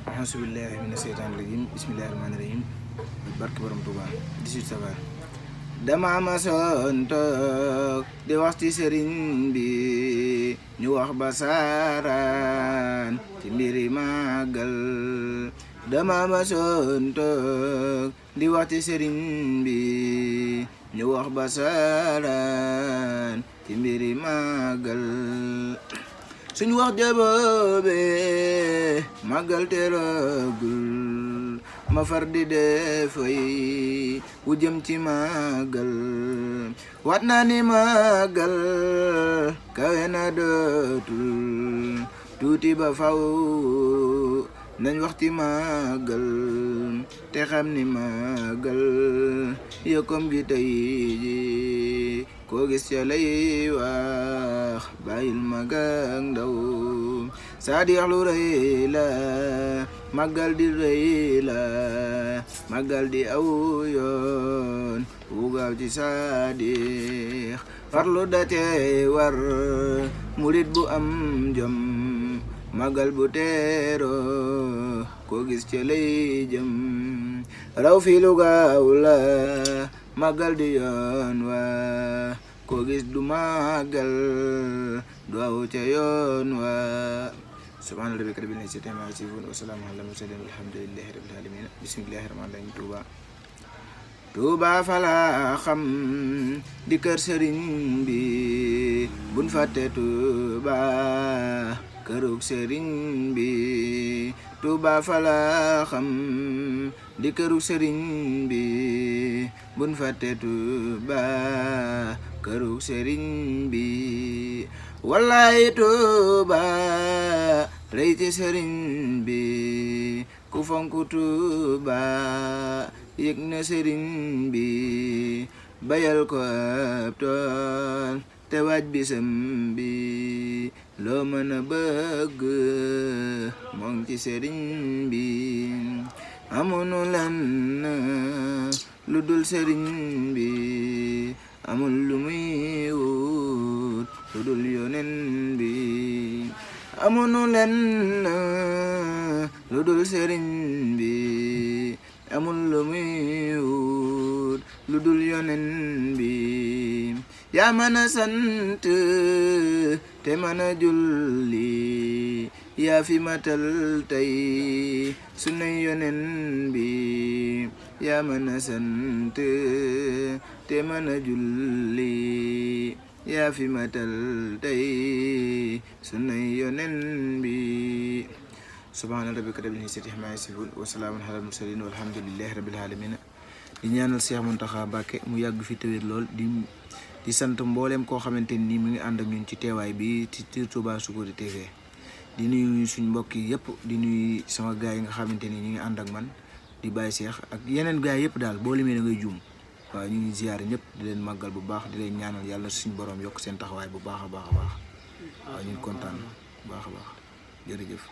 Alhamdulillahi mina seytaani rajim bismillahi rahmaani rahim barke borom Tuuba 18 safar dama masoon toog di wax ci sëriñ bi ñu wax ba saaraan ci mbiri màggal dama masoon toog di wax ci sëriñ bi ñu wax ba saaraan ci mbiri màggal suñu wax jaboobe màggal teragul ma far di defay wu jëm ci màggal wat naa ni màggal kawe na dootul tuuti ba faw nañ wax ci màggal te xam ni màggal yokkom gi tey ji koo gis ca lay wax bàyyil mag ak ndaw saadix lu rëy la màggal di rëy la màggal di aw yoon wu gaaw ci saadix farlu date war murit bu am jom màggal bu teero koo gis ca lay jëm raw fi lu gaaw la màggal di yoon wa koo gis du màggal du aw ca yoon wa subhaana rabbika rabbil izzati ammaa yasifuun wa salaamun alal mursaliin walhamdulillahi rabbil aalamiin bismillahi rahmaani rahiim Tuuba fala xam di kër sëriñ bi buñ fàtte Tuuba kërug sëriñ bi Tuuba fala xam di kërug sëriñ bi buñ fàtte Tuuba kërug sëriñ bi wallaay Tuuba rëy ci sëriñ bi ku fonk Tuuba yëg na sëriñ bi bayal ko ab tool te waaj bisam bi loo mën a bëgg moo ngi ci sëriñ bi amunu lan lu dul sëriñ bi amul lu muy wut lu dul yonen bi amunu lan lu dul sëriñ bi amul lu muy wut lu dul yonen bi yaa mën a sant te mën a julli yaa fi matal tey sunay yonen bi yaa mën a sant te mën a julli yaa fi matal tey sunay yonen bi subhaana rabbika rabbil izzati ammaa yasifuun wa salaamun alal mursaliin walhamdulillahi rabbil aalamiin di ñaanal Cheikh Mountakha Mbacké mu yàgg fi tëwér lool di sant mbooleem koo xamante ni mu ngi ànd ak ñun ci teewaay bi ci Touba Soucouré TV di nuyu suñ mbokk yi yëpp di nuyu sama gaay yi nga xamante ni ñu ngi ànd ak man di bàyyi Cheikh ak yeneen gaay yëpp daal boo limee da ngay juum waaw ñu ngi ziyaare ñëpp di leen màggal bu baax di leen ñaanal yàlla suñu borom yokk seen taxawaay bu baax a baax a baax waaw ñu ngi kontaan bu baax a baax jërëjëf